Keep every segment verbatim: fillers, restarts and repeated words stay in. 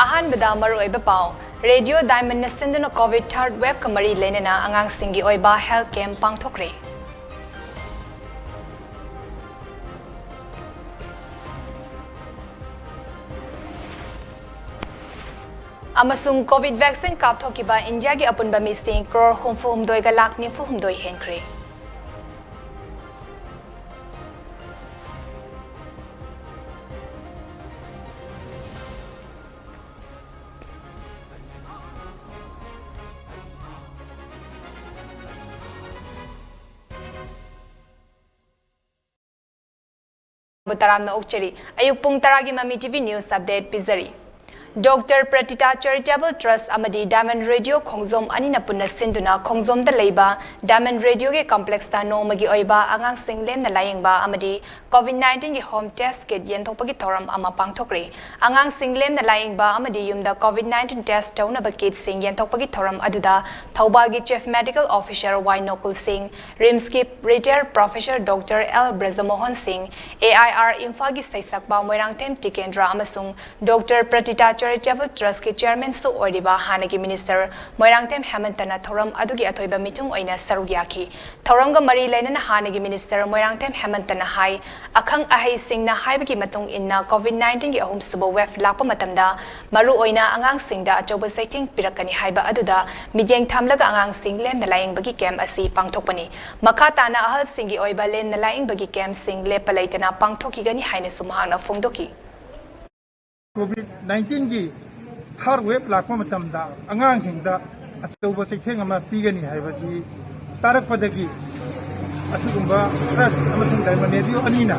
ꯑꯍꯥꯟꯕꯗ ꯃꯔꯨꯑꯣꯏꯕ ꯄꯥꯎ꯫ ꯔꯦꯗꯤꯑꯣ ꯗꯥꯏꯃꯟꯅ ꯁꯤꯟꯗꯨꯅ ꯀꯣꯚꯤꯗ ꯊꯥꯔꯗ ꯋꯦꯕꯀ ꯃꯔꯤ ꯂꯩꯅꯅ ꯑꯉꯥꯡꯁꯤꯡꯒꯤ ꯑꯣꯏꯕ ꯍꯦꯜꯊ ꯀꯦꯝꯞ ꯄꯥꯡꯊꯣꯛꯈ꯭ꯔꯦ꯫ ꯑꯃꯁꯨꯡ ꯀꯣꯚꯤꯗ ꯚꯦꯛꯁꯤꯟ ꯀꯥꯞꯊꯣꯛꯈꯤꯕ ꯏꯟꯗꯤꯌꯥꯒꯤ ꯑꯄꯨꯟꯕ ꯃꯤꯁꯤꯡ ꯀ꯭ꯔꯣꯔ ꯍꯨꯝꯐꯨ ꯍꯨꯝꯗꯣꯏꯒ ꯂꯥꯈ ꯅꯤꯐꯨ ꯍꯨꯝꯗꯣꯏ ꯍꯦꯟꯈ꯭ꯔꯦ꯫ ꯇꯔꯥꯝꯅ ꯑꯣꯛꯆꯔꯤ꯫ ꯑꯌꯨꯛ ꯄꯨꯡ ꯇꯔꯥꯒꯤ ꯃꯃꯤ ꯇꯤꯚꯤ ꯅ꯭ꯌꯨꯁ ꯑꯞꯗꯦꯠ ꯄꯤꯖꯔꯤ꯫ ꯗꯣꯛꯇꯔ ꯄ꯭ꯔꯇꯤꯇꯥ ꯆꯦꯔꯤꯇꯦꯕꯜ ꯇ꯭ꯔꯁ ꯑꯃꯗꯤ ꯗꯥꯏꯃꯟ ꯔꯦꯗꯤꯑꯣ ꯈꯣꯡꯖꯣꯝ ꯑꯅꯤꯅ ꯄꯨꯟꯅ ꯁꯤꯟꯗꯨꯅ ꯈꯣꯡꯖꯣꯝꯗ ꯂꯩꯕ ꯗꯥꯏꯃꯟ ꯔꯦꯗꯤꯑꯣꯒꯤ ꯀꯝꯄ꯭ꯂꯦꯛꯁꯇ ꯅꯣꯡꯃꯒꯤ ꯑꯣꯏꯕ ꯑꯉꯥꯡꯁꯤꯡ ꯂꯦꯝꯅ ꯂꯥꯌꯦꯡꯕ ꯑꯃꯗꯤ ꯀꯣꯚꯤꯗ ꯅꯥꯏꯟꯇꯤꯟꯒꯤ ꯍꯣꯝ ꯇꯦꯁ ꯀꯤꯠ ꯌꯦꯟꯊꯣꯛꯄꯒꯤ ꯊꯧꯔꯝ ꯑꯃ ꯄꯥꯡꯊꯣꯛꯈ꯭ꯔꯦ꯫ ꯑꯉꯥꯡꯁꯤꯡ ꯂꯦꯝꯅ ꯂꯥꯌꯦꯡꯕ ꯑꯃꯗꯤ ꯌꯨꯝꯗ ꯀꯣꯚꯤꯗ ꯅꯥꯏꯟꯇꯤꯟ ꯇꯦꯁ ꯇꯧꯅꯕ ꯀꯤꯠꯁꯤꯡ ꯌꯦꯟꯊꯣꯛꯄꯒꯤ ꯊꯧꯔꯝ ꯑꯗꯨꯗ ꯊꯧꯕꯥꯜꯒꯤ chief medical officer Y Nokul Singh, ꯔꯤꯝꯁꯀꯤ retired professor doctor L Brajamohan Singh, A I R ꯏꯝꯐꯥꯜꯒꯤ ꯁꯩꯁꯛꯄ ꯃꯣꯏꯔꯥꯡꯊꯦꯝ ꯇꯤꯀꯦꯟꯗ꯭ꯔ ꯑꯃꯁꯨꯡ ꯗꯣꯛꯇꯔ ꯄ꯭ꯔꯇꯤꯇꯥ ꯆꯦꯔꯤꯇꯦꯕꯜ ꯇ꯭ꯔꯁꯀꯤ ꯆꯦꯌꯔꯃꯦꯟꯁꯨ ꯑꯣꯏꯔꯤꯕ ꯍꯥꯟꯅꯒꯤ ꯃꯤꯅꯤꯁꯇꯔ ꯃꯣꯏꯔꯥꯡꯊꯦꯝ ꯍꯦꯃꯟꯇꯅ ꯊꯧꯔꯝ ꯑꯗꯨꯒꯤ ꯑꯊꯣꯏꯕ ꯃꯤꯊꯨꯡ ꯑꯣꯏꯅ ꯁꯔꯨꯛ ꯌꯥꯈꯤ꯫ ꯊꯧꯔꯝꯒ ꯃꯔꯤ ꯂꯩꯅꯅ ꯍꯥꯟꯅꯒꯤ ꯃꯤꯅꯤꯁꯇꯔ ꯃꯣꯏꯔꯥꯡꯊꯦꯝ ꯍꯦꯃꯟꯇꯅ ꯍꯥꯏ, ꯑꯈꯪ ꯑꯍꯩꯁꯤꯡꯅ ꯍꯥꯏꯕꯒꯤ ꯃꯇꯨꯡ ꯏꯟꯅ ꯀꯣꯚꯤꯗ ꯅꯥꯏꯟꯇꯤꯟꯒꯤ ꯑꯍꯨꯝꯁꯨꯕ ꯋꯦꯚ ꯂꯥꯛꯄ ꯃꯇꯝꯗ ꯃꯔꯨꯑꯣꯏꯅ ꯑꯉꯥꯡꯁꯤꯡꯗ ꯑꯆꯧꯕ ꯆꯩꯊꯦꯡ ꯄꯤꯔꯛꯀꯅꯤ ꯍꯥꯏꯕ ꯑꯗꯨꯗ ꯃꯤꯠꯌꯦꯡ ꯊꯝꯂꯒ ꯑꯉꯥꯡꯁꯤꯡ ꯂꯦꯝꯅ ꯂꯥꯌꯦꯡꯕꯒꯤ ꯀꯦꯝꯞ ꯑꯁꯤ ꯄꯥꯡꯊꯣꯛꯄꯅꯤ꯫ ꯃꯈꯥ ꯇꯥꯅ ꯑꯍꯜꯁꯤꯡꯒꯤ ꯑꯣꯏꯕ ꯂꯦꯝꯅ ꯂꯥꯌꯦꯡꯕꯒꯤ ꯀꯦꯝꯞꯁꯤꯡ ꯂꯦꯞꯄ ꯂꯩꯇꯅ ꯄꯥꯡꯊꯣꯛꯈꯤꯒꯅꯤ ꯍꯥꯏꯅꯁꯨ ꯃꯍꯥꯛꯅ ꯐꯣꯡꯗꯣꯛꯈꯤ꯫ ꯀꯣꯚꯤꯗ ꯅꯥꯏꯟꯇꯤꯟꯒꯤ ꯊꯥꯔꯗ ꯋꯦꯚ ꯂꯥꯛꯄ ꯃꯇꯝꯗ ꯑꯉꯥꯡꯁꯤꯡꯗ ꯑꯆꯧꯕ ꯆꯩꯊꯦꯡ ꯑꯃ ꯄꯤꯒꯅꯤ ꯍꯥꯏꯕꯁꯤ ꯇꯥꯔꯛꯄꯗꯒꯤ ꯑꯁꯤꯒꯨꯝꯕ ꯇ꯭ꯔꯁ ꯑꯃꯁꯨꯡ ꯗꯥꯏꯃꯟ ꯔꯦꯗꯤꯑꯣ ꯑꯅꯤꯅ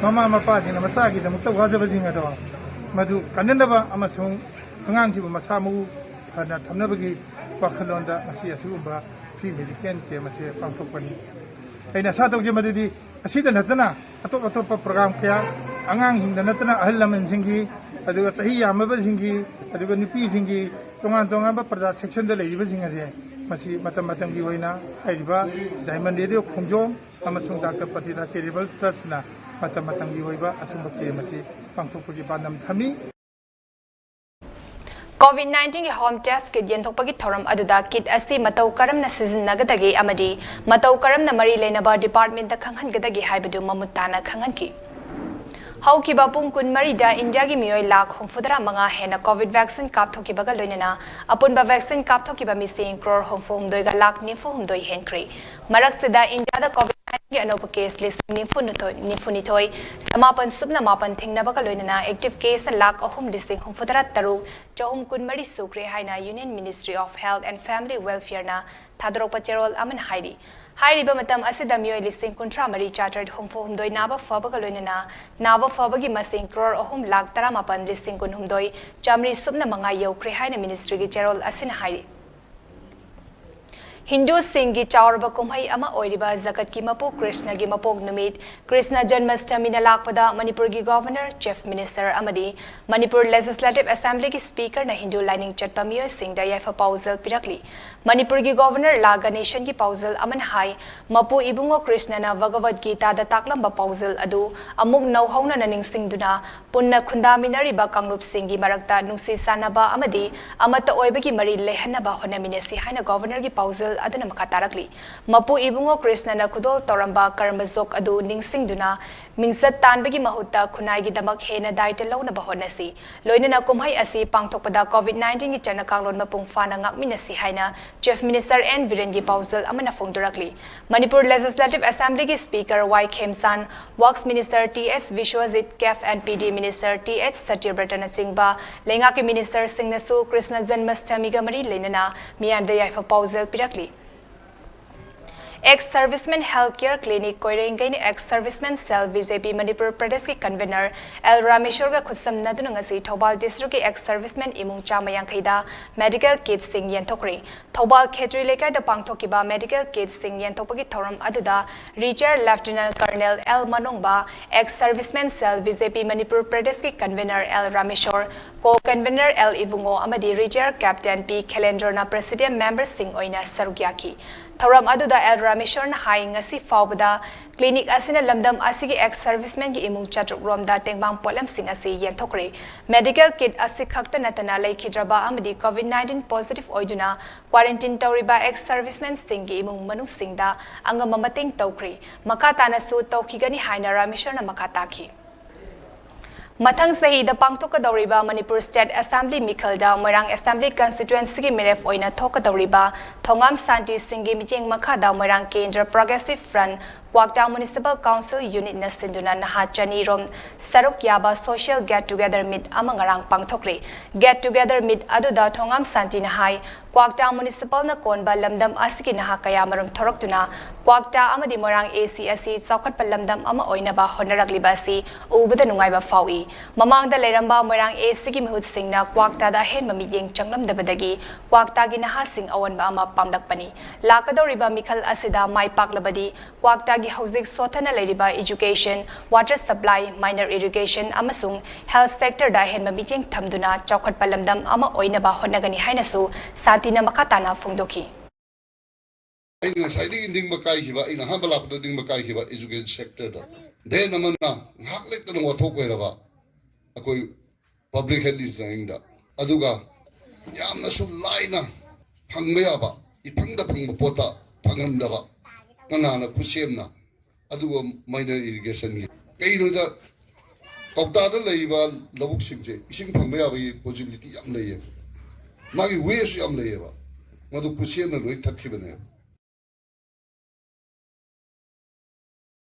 ꯃꯃꯥ ꯃꯄꯥꯁꯤꯡꯅ ꯃꯆꯥꯒꯤꯗꯃꯛꯇ ꯋꯥꯖꯕꯁꯤꯡ ꯑꯗꯣ ꯃꯗꯨ ꯀꯟꯅꯅꯕ ꯑꯃꯁꯨꯡ ꯑꯉꯥꯡꯁꯤꯕꯨ ꯃꯁꯥ ꯃꯎ ꯐꯅ ꯊꯝꯅꯕꯒꯤ ꯋꯥꯈꯜꯂꯣꯟꯗ ꯉꯁꯤ ꯑꯁꯤꯒꯨꯝꯕ ꯐ꯭ꯔꯤ ꯃꯦꯗꯤꯀꯦꯜ ꯀꯦꯝꯞ ꯑꯁꯤ ꯄꯥꯡꯊꯣꯛꯄꯅꯤ꯫ ꯑꯩꯅ ꯑꯥꯁꯥ ꯇꯧꯖꯩ ꯃꯗꯨꯗꯤ ꯑꯁꯤꯗ ꯅꯠꯇꯅ ꯑꯇꯣꯞ ꯑꯇꯣꯞꯄ ꯄ꯭ꯔꯣꯒ꯭ꯔꯥꯝ ꯀꯌꯥ, ꯑꯉꯥꯡꯁꯤꯡꯗ ꯅꯠꯇꯅ ꯑꯍꯜ ꯂꯃꯟꯁꯤꯡꯒꯤ, ꯑꯗꯨꯒ ꯆꯍꯤ ꯌꯥꯝꯂꯕꯁꯤꯡꯒꯤ, ꯑꯗꯨꯒ ꯅꯨꯄꯤꯁꯤꯡꯒꯤ, ꯇꯣꯉꯥꯟ ꯇꯣꯉꯥꯟꯕ ꯄ꯭ꯔꯖꯥ ꯁꯦꯛꯁꯟꯗ ꯂꯩꯔꯤꯕꯁꯤꯡ ꯑꯁꯦ ꯃꯁꯤ ꯃꯇꯝ ꯃꯇꯝꯒꯤ ꯑꯣꯏꯅ ꯍꯥꯏꯔꯤꯕ ꯗꯥꯏꯃꯟ ꯔꯦꯗꯤꯑꯣ ꯈꯣꯡꯖꯣꯝ ꯑꯃꯁꯨꯡ ꯗꯥꯛꯇꯔ ꯄꯇꯤꯗꯥ ꯆꯦꯔꯤꯇꯦꯕꯜ ꯇ꯭ꯔꯁꯅ ꯃꯇꯝ ꯃꯇꯝꯒꯤ ꯑꯣꯏꯕ ꯑꯁꯨꯝꯕ ꯀꯦꯝ ꯑꯁꯤ ꯄꯥꯡꯊꯣꯛꯄꯒꯤ ꯄꯥꯟꯗꯝ ꯊꯝꯃꯤ꯫ COVID nineteen ꯒꯤ home test kit ꯌꯦꯟꯊꯣꯛꯄꯒꯤ ꯊꯧꯔꯝ ꯑꯗꯨꯗ kit ꯑꯁꯤ ꯃꯇꯧ ꯀꯔꯝꯅ ꯁꯤꯖꯤꯟꯅꯒꯗꯒꯦ ꯑꯃꯗꯤ ꯃꯇꯧ ꯀꯔꯝꯅ ꯃꯔꯤ ꯂꯩꯅꯕ department ꯇ ꯈꯪꯍꯟꯒꯗꯒꯦ ꯍꯥꯏꯕꯗꯨ ꯃꯃꯨꯠ ꯇꯥꯅ ꯈꯪꯍꯟꯈꯤ꯫ ꯍꯧꯈꯤꯕ ꯄꯨꯡ ꯀꯨꯟꯃꯔꯤꯗ ꯏꯟꯗꯤꯌꯥꯒꯤ ꯃꯤꯑꯣꯏ ꯂꯥꯈ ꯍꯨꯝꯐꯨꯇꯔꯥ ꯃꯉꯥ ꯍꯦꯟꯅ COVID vaccine ꯀꯥꯞꯊꯣꯛꯈꯤꯕꯒ ꯂꯣꯏꯅꯅ ꯑꯄꯨꯟꯕ vaccine ꯀꯥꯞꯊꯣꯛꯈꯤꯕ ꯃꯤꯁꯤꯡ ꯀ꯭ꯔꯣꯔ ꯍꯨꯝꯐꯨ ꯍꯨꯝꯗꯣꯏꯒ ꯂꯥꯈ ꯅꯤꯐꯨ ꯍꯨꯝꯗꯣꯏ ꯍꯦꯟꯈ꯭ꯔꯦ꯫ ꯃꯔꯛꯁꯤꯗ ꯏꯟꯗꯤꯌꯥꯗ COVID nineteen ꯒꯤ ꯑꯅꯧꯕ case ꯂꯤꯁꯤꯡ ꯅꯤꯐꯨ ꯅꯤꯊꯣꯏ, ꯅꯤꯐꯨ ꯅꯤꯊꯣꯏ, ꯆꯃꯥꯄꯟ ꯁꯨꯞꯅ ꯃꯥꯄꯟ ꯊꯦꯡꯅꯕꯒ ꯂꯣꯏꯅꯅ active case ꯂꯥꯈ ꯑꯍꯨꯝ ꯂꯤꯁꯤꯡ ꯍꯨꯝꯐꯨꯇꯔꯥ ꯇꯔꯨꯛ, ꯆꯍꯨꯝ ꯀꯨꯟꯃꯔꯤ ꯁꯨꯈ꯭ꯔꯦ ꯍꯥꯏꯅ Union Ministry of Health and Family Welfare ꯅ ꯊꯥꯗꯣꯔꯛꯄ ꯆꯦꯔꯣꯜ ꯑꯃꯅ ꯍꯥꯏꯔꯤ꯫ ꯍꯥꯏꯔꯤꯕ ꯃꯇꯝ ꯑꯁꯤꯗ ꯃꯤꯑꯣꯏ ꯂꯤꯁꯤꯡ ꯀꯨꯟꯊ꯭ꯔꯥ ꯃꯔꯤ ꯆꯥꯇ꯭ꯔꯦꯠ ꯍꯨꯝꯐꯨ ꯍꯨꯝꯗꯣꯏ ꯅꯥꯕ ꯐꯕꯒ ꯂꯣꯏꯅꯅ ꯅꯥꯕ ꯐꯕꯒꯤ ꯃꯁꯤꯡ ꯀ꯭ꯔꯣꯔ ꯑꯍꯨꯝ ꯂꯥꯈ ꯇꯔꯥꯃꯥꯄꯟ ꯂꯤꯁꯤꯡ ꯀꯨꯟꯍꯨꯝꯗꯣꯏ ꯆꯥꯃꯔꯤ ꯁꯨꯞꯅ ꯃꯉꯥ ꯌꯧꯈ꯭ꯔꯦ ꯍꯥꯏꯅ ministry ꯒꯤ ꯆꯦꯔꯣꯜ ꯑꯁꯤꯅ ꯍꯥꯏꯔꯤ꯫ ꯍꯤꯟꯗꯨꯁꯤꯡꯒꯤ ꯆꯥꯎꯔꯕ ꯀꯨꯝꯍꯩ ꯑꯃ ꯑꯣꯏꯔꯤꯕ ꯖꯒꯠꯀꯤ ꯃꯄꯨ ꯀ꯭ꯔꯤꯁꯅꯒꯤ ꯃꯄꯣꯛ ꯅꯨꯃꯤꯠ ꯀ꯭ꯔꯤꯁꯅ ꯖꯟꯃꯁꯇꯃꯤꯅ ꯂꯥꯛꯄꯗ ꯃꯅꯤꯄꯨꯔꯒꯤ Governor, Chief Minister ꯑꯃꯗꯤ ꯃꯅꯤꯄꯨꯔ Legislative Assembly ꯒꯤ Speaker ꯅ ꯍꯤꯟꯗꯨ ꯂꯥꯏꯅꯤꯡ ꯆꯠꯄ ꯃꯤꯑꯣꯏꯁꯤꯡꯗ ꯌꯥꯏꯐ ꯄꯥꯎꯖꯦꯜ ꯄꯤꯔꯛꯂꯤ꯫ ꯃꯅꯤꯄꯨꯔꯒꯤ Governor ꯂꯥ ꯒꯅꯦꯁꯟꯒꯤ ꯄꯥꯎꯖꯦꯜ ꯑꯃꯅ ꯍꯥꯏ, ꯃꯄꯨ ꯏꯕꯨꯡꯉꯣ ꯀ꯭ꯔꯤꯁꯅꯅ ꯚꯒꯕꯗ ꯒꯤꯇꯥꯗ ꯇꯥꯛꯂꯝꯕ ꯄꯥꯎꯖꯦꯜ ꯑꯗꯨ ꯑꯃꯨꯛ ꯅꯧꯍꯧꯅꯅ ꯅꯤꯡꯁꯤꯡꯗꯨꯅ ꯄꯨꯟꯅ ꯈꯨꯟꯗꯥꯃꯤꯟꯅꯔꯤꯕ ꯀꯥꯡꯂꯨꯞꯁꯤꯡꯒꯤ ꯃꯔꯛꯇ ꯅꯨꯡꯁꯤ ꯆꯥꯟꯅꯕ ꯑꯃꯗꯤ ꯑꯃꯠꯇ ꯑꯣꯏꯕꯒꯤ ꯃꯔꯤ ꯂꯩꯍꯟꯅꯕ ꯍꯣꯠꯅꯃꯤꯟꯅꯁꯤ ꯍꯥꯏꯅ Governor ꯒꯤ ꯄꯥꯎꯖꯦꯜ ꯑꯗꯨꯅ ꯃꯈꯥ ꯇꯥꯔꯛꯂꯤ꯫ ꯃꯄꯨ ꯏꯕꯨꯡꯉꯣ ꯀ꯭ꯔꯤꯁꯅꯅ ꯈꯨꯗꯣꯜ ꯇꯧꯔꯝꯕ ꯀꯔꯃ ꯖꯣꯒ ꯑꯗꯨ ꯅꯤꯡꯁꯤꯡꯗꯨꯅ ꯃꯤꯡꯆꯠ ꯇꯥꯟꯕꯒꯤ ꯃꯍꯨꯠꯇ ꯈꯨꯟꯅꯥꯏꯒꯤꯗꯃꯛ ꯍꯦꯟꯅ ꯗꯥꯏꯇ ꯂꯧꯅꯕ ꯍꯣꯠꯅꯁꯤ꯫ ꯂꯣꯏꯅꯅ ꯀꯨꯝꯍꯩ ꯑꯁꯤ ꯄꯥꯡꯊꯣꯛꯄꯗ COVID nineteen ꯒꯤ ꯆꯠꯅ ꯀꯥꯡꯂꯣꯟ ꯃꯄꯨꯡ ꯐꯥꯅ ꯉꯥꯛꯃꯤꯟꯅꯁꯤ ꯍꯥꯏꯅ Chief Minister N ꯕꯤꯔꯦꯟꯒꯤ ꯄꯥꯎꯖꯦꯜ ꯑꯃꯅ ꯐꯣꯡꯗꯣꯔꯛꯂꯤ꯫ ꯃꯅꯤꯄꯨꯔ Legislative Assembly ꯒꯤ Speaker Y Khemchand, Works Minister T S Biswajit, CAF and P D Minister T S ꯁꯇ꯭ꯌꯕ꯭ꯔꯇꯅꯆꯤꯡꯕ ꯂꯩꯉꯥꯛꯀꯤ Minister ꯁꯤꯡꯅꯁꯨ ꯀ꯭ꯔꯤꯁꯅ ꯖꯟꯃꯁꯇꯃꯤꯒ ꯃꯔꯤ ꯂꯩꯅꯅ ꯃꯤꯌꯥꯝꯗ ꯌꯥꯏꯐ ꯄꯥꯎꯖꯦꯜ ꯄꯤꯔꯛꯂꯤ꯫ Ex Servicemen Health Care Clinic ꯀꯣꯏꯔꯦꯡꯒꯩꯅ ex servicemen cell B J P Manipur ꯄ꯭ꯔꯗꯦꯁꯀꯤ convener L ꯔꯥꯃꯦꯁꯣꯔꯒ ꯈꯨꯠꯁꯝꯅꯗꯨꯅ ꯉꯁꯤ ꯊꯧꯕꯥꯜ districtꯀꯤ ex servicemen ꯏꯃꯨꯡ ꯆꯥꯝꯃ ꯌꯥꯡꯈꯩꯗ medical kitꯁꯤꯡ ꯌꯦꯟꯊꯣꯛꯈ꯭ꯔꯦ꯫ ꯊꯧꯕꯥꯜ ꯈꯦꯇ꯭ꯔꯤ ꯂꯩꯀꯥꯏꯗ ꯄꯥꯡꯊꯣꯛꯈꯤꯕ medical kitꯁꯤꯡ ꯌꯦꯟꯊꯣꯛꯄꯒꯤ ꯊꯧꯔꯝ ꯑꯗꯨꯗ Retired Lieutenant Colonel L ꯃꯅꯣꯡꯕ, ex servicemen cell B J P Manipur ꯄ꯭ꯔꯗꯦꯁꯀꯤ convener L Rameshwor, co convener L ꯏꯕꯨꯡꯉꯣ ꯑꯃꯗꯤ Retired Captain P ꯈꯦꯂꯦꯟꯗ꯭ꯔꯣꯅ president memberꯁꯤꯡ ꯑꯣꯏꯅ ꯁꯔꯨꯛ ꯌꯥꯈꯤ꯫ ꯊꯧꯔꯝ ꯑꯗꯨꯗ L ꯔꯥꯃꯦꯁꯣꯔꯅ ꯍꯥꯏ, ꯉꯁꯤ ꯐꯥꯎꯕꯗ clinic ꯑꯁꯤꯅ ꯂꯝꯗꯝ ꯑꯁꯤꯒꯤ ex servicemenꯒꯤ ꯏꯃꯨꯡ ꯆꯥꯇ꯭ꯔꯨꯛ ꯔꯣꯝꯗ ꯇꯦꯡꯕꯥꯡ ꯄꯣꯠꯂꯝꯁꯤꯡ ꯑꯁꯤ ꯌꯦꯟꯊꯣꯛꯈ꯭ꯔꯦ꯫ Medical kit ꯑꯁꯤ ꯈꯛꯇ ꯅꯠꯇꯅ ꯂꯩꯈꯤꯗ꯭ꯔꯕ ꯑꯃꯗꯤ COVID nineteen positive ꯑꯣꯏꯗꯨꯅ quarantine ꯇꯧꯔꯤꯕ ex servicemenꯁꯤꯡꯒꯤ ꯏꯃꯨꯡ ꯃꯅꯨꯡꯁꯤꯡꯗ ꯑꯉꯝꯕ ꯃꯇꯦꯡ ꯇꯧꯈ꯭ꯔꯦ꯫ ꯃꯈꯥ ꯇꯥꯅꯁꯨ ꯇꯧꯈꯤꯒꯅꯤ ꯍꯥꯏꯅ ꯔꯥꯃꯦꯁꯣꯔꯅ ꯃꯈꯥ ꯇꯥꯈꯤ꯫ ꯃꯊꯪ ꯆꯍꯤꯗ ꯄꯥꯡꯊꯣꯛꯀꯗꯧꯔꯤꯕ ꯃꯅꯤꯄꯨꯔ State Assembly ꯃꯤꯈꯜꯗ ꯃꯣꯏꯔꯥꯡ Assembly Constituencyꯒꯤ ꯃꯤꯔꯦꯞ ꯑꯣꯏꯅ ꯊꯣꯛꯀꯗꯧꯔꯤꯕ ꯊꯣꯉꯥꯝ ꯁꯥꯟꯇꯤ ꯁꯤꯡꯒꯤ ꯃꯤꯠꯌꯦꯡ ꯃꯈꯥꯗ ꯃꯣꯏꯔꯥꯡ ꯀꯦꯟꯗ꯭ꯔ Progressive Front ꯀ꯭ꯋꯥꯛꯇꯥ Municipal Council Unitꯅ ꯁꯤꯟꯗꯨꯅ ꯅꯍꯥ ꯆꯅꯤ ꯔꯣꯝ ꯁꯔꯨꯛ ꯌꯥꯕ social get together meet ꯑꯃ ꯉꯔꯥꯡ ꯄꯥꯡꯊꯣꯛꯈ꯭ꯔꯦ꯫ Get together meet ꯑꯗꯨꯗ ꯊꯣꯉꯥꯝ ꯁꯥꯟꯇꯤꯅ ꯍꯥꯏ, ꯀ꯭ꯋꯥꯛꯇꯥ Municipalꯅ ꯀꯣꯟꯕ ꯂꯝꯗꯝ ꯑꯁꯤꯒꯤ ꯅꯍꯥ ꯀꯌꯥ ꯃꯔꯨꯝ ꯊꯣꯔꯛꯇꯨꯅ ꯀ꯭ꯋꯥꯛꯇꯥ ꯑꯃꯗꯤ ꯃꯣꯏꯔꯥꯡ AC ꯑꯁꯤ ꯆꯥꯎꯈꯠꯄ ꯂꯝꯗꯝ ꯑꯃ ꯑꯣꯏꯅꯕ ꯍꯣꯠꯅꯔꯛꯂꯤꯕ ꯑꯁꯤ ꯎꯕꯗ ꯅꯨꯡꯉꯥꯏꯕ ꯐꯥꯎꯏ꯫ ꯃꯃꯥꯡꯗ ꯂꯩꯔꯝꯕ ꯃꯣꯏꯔꯥꯡ ACꯒꯤ ꯃꯤꯍꯨꯠꯁꯤꯡꯅ ꯀ꯭ꯋꯥꯛꯇꯥꯗ ꯑꯍꯦꯟꯕ ꯃꯤꯠꯌꯦꯡ ꯆꯪꯂꯝꯗꯕꯗꯒꯤ ꯀ꯭ꯋꯥꯛꯇꯥꯒꯤ ꯅꯍꯥꯁꯤꯡ ꯑꯑꯣꯟꯕ ꯑꯃ ꯄꯥꯝꯂꯛꯄꯅꯤ꯫ ꯂꯥꯛꯀꯗꯧꯔꯤꯕ ꯃꯤꯈꯜ ꯑꯁꯤꯗ ꯃꯥꯏ ꯄꯥꯛꯂꯕꯗꯤ ꯀ꯭ꯋꯥꯛꯇꯥꯒꯤ ꯍꯧꯖꯤꯛ ꯁꯣꯊꯅ ꯂꯩꯔꯤꯕ education, water supply, minor irrigation ꯑꯃꯁꯨꯡ health sectorꯗ ꯑꯍꯦꯟꯕ ꯃꯤꯠꯌꯦꯡ ꯊꯝꯗꯨꯅ ꯆꯥꯎꯈꯠꯄ ꯂꯝꯗꯝ ꯑꯃ ꯑꯣꯏꯅꯕ ꯍꯣꯠꯅꯒꯅꯤ ꯍꯥꯏꯅꯁꯨ ꯁꯥꯟꯇꯤꯅ ꯃꯈꯥ ꯇꯥꯅ ꯐꯣꯡꯗꯣꯛꯈꯤ꯫ ꯑꯩꯅ ꯉꯁꯥꯏꯗꯒꯤ ꯅꯤꯡꯕ ꯀꯥꯏꯈꯤꯕ, ꯑꯩꯅ ꯑꯍꯥꯟꯕ ꯂꯥꯛꯄꯗ ꯅꯤꯡꯕ ꯀꯥꯏꯈꯤꯕ education sectorꯗ꯫ Then ꯑꯃꯅ ꯉꯥꯏꯍꯥꯛ ꯂꯩꯇꯅ ꯋꯥꯊꯣꯛ ꯑꯣꯏꯔꯕ ꯑꯩꯈꯣꯏ public health engineeringꯗ꯫ ꯑꯗꯨꯒ ꯌꯥꯝꯅꯁꯨ ꯂꯥꯏꯅ ꯐꯪꯕ ꯌꯥꯕ, ꯏꯐꯪꯗ ꯐꯪꯕ ꯄꯣꯠꯇ ꯐꯪꯍꯟꯗꯕ, ꯀꯅꯥꯅ ꯈꯨꯠꯁꯦꯝꯅ, ꯑꯗꯨꯒ minor irrigationꯒꯤ꯫ ꯀꯩꯒꯤꯅꯣꯗ ꯀꯧꯇꯥꯗ ꯂꯩꯔꯤꯕ ꯂꯧꯕꯨꯛꯁꯤꯡꯁꯦ ꯏꯁꯤꯡ ꯐꯪꯕ ꯌꯥꯕꯒꯤ possibility ꯌꯥꯝ ꯂꯩꯌꯦꯕ, ꯃꯥꯒꯤ wayꯁꯨ ꯌꯥꯝ ꯂꯩꯌꯦꯕ, ꯃꯗꯨ ꯈꯨꯠꯁꯦꯝꯅ ꯂꯣꯏ ꯊꯛꯈꯤꯕꯅꯦꯕ꯫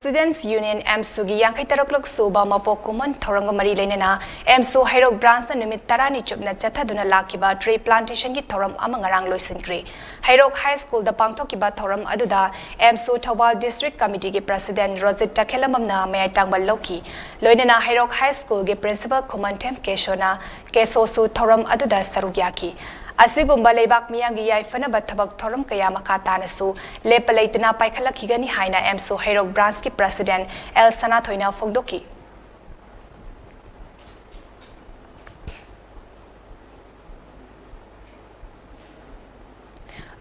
Students Union ꯑꯦꯝꯁꯨꯒꯤ ꯌꯥꯡꯈꯩ ꯇꯔꯨꯛꯂꯛ ꯁꯨꯕ ꯃꯄꯣꯛ ꯀꯨꯝꯑꯣꯟ ꯊꯧꯔꯝꯒ ꯃꯔꯤ ꯂꯩꯅꯅ ꯑꯦꯝꯁꯨ ꯍꯩꯔꯣꯛ branchꯅ ꯅꯨꯃꯤꯠ ꯇꯔꯥꯅꯤ ꯆꯨꯞꯅ ꯆꯠꯊꯗꯨꯅ ꯂꯥꯛꯈꯤꯕ tree plantationꯒꯤ ꯊꯧꯔꯝ ꯑꯃ ꯉꯔꯥꯡ ꯂꯣꯏꯁꯤꯟꯈ꯭ꯔꯦ꯫ ꯍꯩꯔꯣꯛ High Schoolꯗ ꯄꯥꯡꯊꯣꯛꯈꯤꯕ ꯊꯧꯔꯝ ꯑꯗꯨꯗ ꯑꯦꯝꯁꯨ ꯊꯧꯕꯥꯜ District Committeeꯒꯤ President ꯔꯣꯖꯤꯠ ꯇꯈꯦꯜꯂꯝꯕꯝꯅ ꯃꯌꯥꯏ ꯇꯥꯡꯕ ꯂꯧꯈꯤ꯫ ꯂꯣꯏꯅꯅ ꯍꯩꯔꯣꯛ High Schoolꯒꯤ Principal ꯈꯨꯃꯟꯊꯦꯝ ꯀꯦꯁꯣꯅ, ꯀꯦꯁꯣꯁꯨ ꯊꯧꯔꯝ ꯑꯗꯨꯗ ꯁꯔꯨꯛ ꯌꯥꯈꯤ꯫ ꯑꯁꯤꯒꯨꯝꯕ ꯂꯩꯕꯥꯛ ꯃꯤꯌꯥꯝꯒꯤ ꯌꯥꯏꯐꯅꯕ ꯊꯕꯛ ꯊꯧꯔꯝ ꯀꯌꯥ ꯃꯈꯥ ꯇꯥꯅꯁꯨ ꯂꯦꯞꯄ ꯂꯩꯇꯅ ꯄꯥꯏꯈꯠꯂꯛꯈꯤꯒꯅꯤ ꯍꯥꯏꯅ ꯑꯦꯝꯁꯨ ꯍꯩꯔꯣꯛ branchꯀꯤ President ꯑꯦꯜ ꯁꯅꯥꯊꯣꯏꯅ ꯐꯣꯡꯗꯣꯛꯈꯤ꯫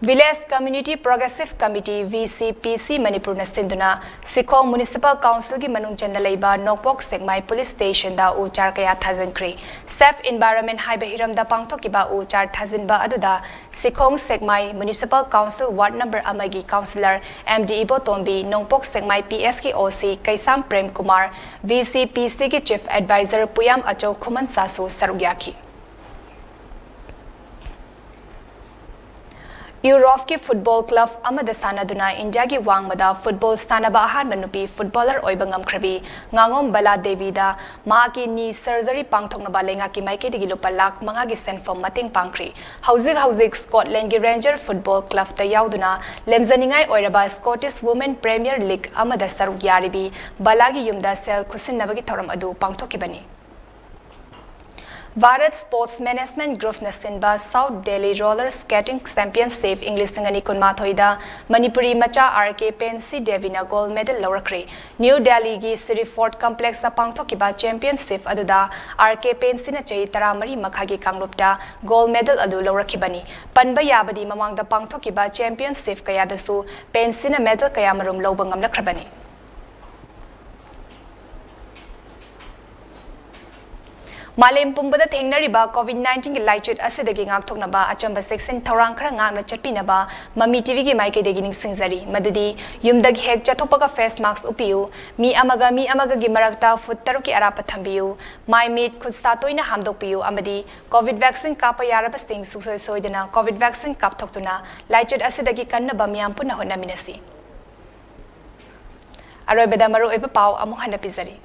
Village Community Progressive Committee, V C P C, ꯃꯅꯤꯄꯨꯔꯅ ꯁꯤꯟꯗꯨꯅ ꯁꯤꯈꯣꯡ Municipal Councilꯒꯤ ꯃꯅꯨꯡ ꯆꯟꯅ ꯂꯩꯕ ꯅꯣꯡꯄꯣꯛ ꯁꯦꯛꯃꯥꯏ Police Stationꯗ ꯎ ꯆꯥꯔ ꯀꯌꯥ ꯊꯥꯖꯤꯟꯈ꯭ꯔꯦ꯫ Safe Environment ꯍꯥꯏꯕ ꯍꯤꯔꯝꯗ ꯄꯥꯡꯊꯣꯛꯈꯤꯕ ꯎ ꯆꯥꯔ ꯊꯥꯖꯤꯟꯕ ꯑꯗꯨꯗ ꯁꯤꯈꯣꯡ ꯁꯦꯛꯃꯥꯏ Municipal Council Ward number ꯑꯃꯒꯤ Councillor ꯑꯦꯝ ꯗꯤ ꯏꯕꯣꯇꯣꯝꯕꯤ, ꯅꯣꯡꯄꯣꯛ ꯁꯦꯛꯃꯥꯏ P S ꯀꯤ O C ꯀꯩꯁꯥꯝ Prem Kumar, V C P Cꯒꯤ Chief Advisor ꯄꯨꯌꯥꯝ ꯑꯆꯧ ꯈꯨꯃꯟꯁꯥꯁꯨ ꯁꯔꯨꯛ ꯌꯥꯈꯤ꯫ ꯌꯨꯔꯣꯞꯀꯤ football club ꯑꯃꯗ ꯁꯥꯟꯅꯗꯨꯅ ꯏꯟꯗꯤꯌꯥꯒꯤ ꯋꯥꯡꯃꯗ football ꯁꯥꯟꯅꯕ ꯑꯍꯥꯟꯕ ꯅꯨꯄꯤ footballer ꯑꯣꯏꯕ ꯉꯝꯈ꯭ꯔꯕꯤ ꯉꯥꯉꯣꯝ ꯕꯂꯥ ꯗꯦꯕꯤꯗ ꯃꯍꯥꯛꯀꯤ knee surgery ꯄꯥꯡꯊꯣꯛꯅꯕ ꯂꯩꯉꯥꯛꯀꯤ ꯃꯥꯏꯀꯩꯗꯒꯤ ꯂꯨꯄꯥ ꯂꯥꯈ ꯃꯉꯥꯒꯤ ꯁꯦꯟꯐꯝ ꯃꯇꯦꯡ ꯄꯥꯡꯈ꯭ꯔꯤ꯫ ꯍꯧꯖꯤꯛ ꯍꯧꯖꯤꯛ Scotlandꯒꯤ Ranger Football Clubꯇ ꯌꯥꯎꯗꯨꯅ ꯂꯦꯝꯖꯅꯤꯡꯉꯥꯏ ꯑꯣꯏꯔꯕ Scottish Women Premier League ꯑꯃꯗ ꯁꯔꯨꯛ ꯌꯥꯔꯤꯕꯤ ꯕꯂꯥꯒꯤ ꯌꯨꯝꯗ ꯁꯦꯜ ꯈꯨꯠꯁꯤꯟꯅꯕꯒꯤ ꯊꯧꯔꯝ ꯑꯗꯨ ꯄꯥꯡꯊꯣꯛꯈꯤꯕꯅꯤ꯫ ꯚꯥꯔꯠ Sports Management Groupꯅ ꯁꯤꯟꯕ South Delhi Roller Skating Championship ꯏꯪ ꯂꯤꯁꯤꯡ ꯑꯅꯤ ꯀꯨꯟꯃꯥꯊꯣꯏꯗ ꯃꯅꯤꯄꯨꯔꯤ ꯃꯆꯥ ꯑꯥꯔ ꯀꯦ ꯄꯦꯟꯁꯤ ꯗꯦꯕꯤꯅ gold medal ꯂꯧꯔꯛꯈ꯭ꯔꯦ꯫ ꯅ꯭ꯌꯨ ꯗꯦꯜꯂꯤꯒꯤ Siri Fort Complexꯇ ꯄꯥꯡꯊꯣꯛꯈꯤꯕ championship ꯑꯗꯨꯗ ꯑꯥꯔ ꯀꯦ ꯄꯦꯟꯁꯤꯅ ꯆꯍꯤ ꯇꯔꯥꯃꯔꯤ ꯃꯈꯥꯒꯤ ꯀꯥꯡꯂꯨꯞꯇ gold medal ꯑꯗꯨ ꯂꯧꯔꯛꯈꯤꯕꯅꯤ꯫ ꯄꯟꯕ ꯌꯥꯕꯗꯤ ꯃꯃꯥꯡꯗ ꯄꯥꯡꯊꯣꯛꯈꯤꯕ championship ꯀꯌꯥꯗꯁꯨ ꯄꯦꯟꯁꯤꯅ medal ꯀꯌꯥꯃꯔꯨꯝ ꯂꯧꯕ ꯉꯝꯂꯛꯈ꯭ꯔꯕꯅꯤ꯫ ꯃꯥꯂꯦꯝ ꯄꯨꯝꯕꯗ ꯊꯦꯡꯅꯔꯤꯕ COVID nineteenꯒꯤ ꯂꯥꯏꯆꯠ ꯑꯁꯤꯗꯒꯤ ꯉꯥꯛꯊꯣꯛꯅꯕ ꯑꯆꯝꯕ ꯆꯦꯛꯁꯤꯟ ꯊꯧꯔꯥꯡ ꯈꯔ ꯉꯥꯛꯅ ꯆꯠꯄꯤꯅꯕ ꯃꯃꯤ TVꯒꯤ ꯃꯥꯏꯀꯩꯗꯒꯤ ꯅꯤꯡꯁꯤꯡꯖꯔꯤ꯫ ꯃꯗꯨꯗꯤ ꯌꯨꯝꯗꯒꯤ ꯍꯦꯛ ꯆꯠꯊꯣꯛꯄꯒ face mask ꯎꯞꯄꯤꯌꯨ, ꯃꯤ ꯑꯃꯒ ꯃꯤ ꯑꯃꯒꯒꯤ ꯃꯔꯛꯇ foot ꯇꯔꯨꯛꯀꯤ ꯑꯔꯥꯞꯄ ꯊꯝꯕꯤꯌꯨ, ꯃꯥꯏ ꯃꯤꯠ ꯈꯨꯠ ꯁꯥ ꯇꯣꯏꯅ ꯍꯥꯝꯗꯣꯛꯄꯤꯌꯨ ꯑꯃꯗꯤ COVID vaccine ꯀꯥꯞꯄ ꯌꯥꯔꯕꯁꯤꯡ ꯁꯨꯡꯁꯣꯏ ꯁꯣꯏꯗꯅ COVID vaccine ꯀꯥꯞꯊꯣꯛꯇꯨꯅ ꯂꯥꯏꯆꯠ ꯑꯁꯤꯗꯒꯤ ꯀꯟꯅꯕ ꯃꯤꯌꯥꯝ ꯄꯨꯟꯅ ꯍꯣꯠꯅꯃꯤꯟꯅꯁꯤ꯫ ꯑꯔꯣꯏꯕꯗ ꯃꯔꯨꯑꯣꯏꯕ ꯄꯥꯎ ꯑꯃꯨꯛ ꯍꯟꯅ ꯄꯤꯖꯔꯤ꯫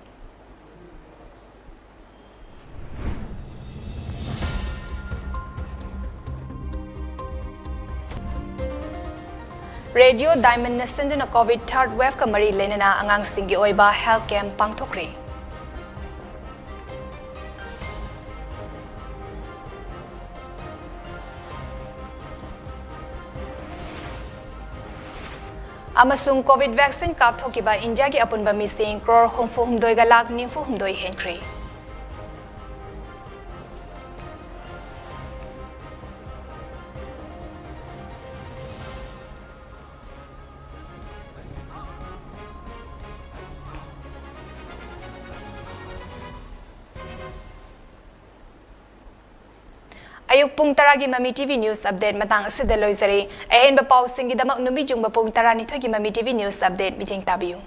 ꯔꯦꯗꯤꯑꯣ ꯗꯥꯏꯃꯟꯅ ꯁꯤꯟꯗꯨꯅ ꯀꯣꯚꯤꯗ ꯊꯥꯔꯗ ꯋꯦꯚꯀ ꯃꯔꯤ ꯂꯩꯅꯅ ꯑꯉꯥꯡꯁꯤꯡꯒꯤ ꯑꯣꯏꯕ ꯍꯦꯜꯊ ꯀꯦꯝꯞ ꯄꯥꯡꯊꯣꯛꯈ꯭ꯔꯦ꯫ ꯑꯃꯁꯨꯡ ꯀꯣꯚꯤꯗ ꯚꯦꯛꯁꯤꯟ ꯀꯥꯞꯊꯣꯛꯈꯤꯕ ꯏꯟꯗꯤꯌꯥꯒꯤ ꯑꯄꯨꯟꯕ ꯃꯤꯁꯤꯡ ꯀ꯭ꯔꯣꯔ ꯍꯨꯝꯐꯨ ꯍꯨꯝꯗꯣꯏꯒ ꯂꯥꯈ ꯅꯤꯐꯨ ꯍꯨꯝꯗꯣꯏ ꯍꯦꯟꯈ꯭ꯔꯦ꯫ ꯑꯌꯨꯛ ꯄꯨꯡ ꯇꯔꯥꯒꯤ ꯃꯃꯤ ꯇꯤꯚꯤ ꯅ꯭ꯌꯨꯁ ꯑꯞꯗꯦꯠ ꯃꯇꯥꯡ ꯑꯁꯤꯗ ꯂꯣꯏꯖꯔꯦ꯫ ꯑꯍꯦꯟꯕ ꯄꯥꯎꯁꯤꯡꯒꯤꯗꯃꯛ ꯅꯨꯃꯤꯠ ꯌꯨꯡꯕ ꯄꯨꯡ ꯇꯔꯥꯅꯤꯊꯣꯏꯒꯤ ꯃꯃꯤ ꯇꯤꯚꯤ ꯅ꯭ꯌꯨꯁ ꯑꯞꯗꯦꯠ ꯃꯤꯠꯌꯦꯡ ꯇꯥꯕꯤꯌꯨ꯫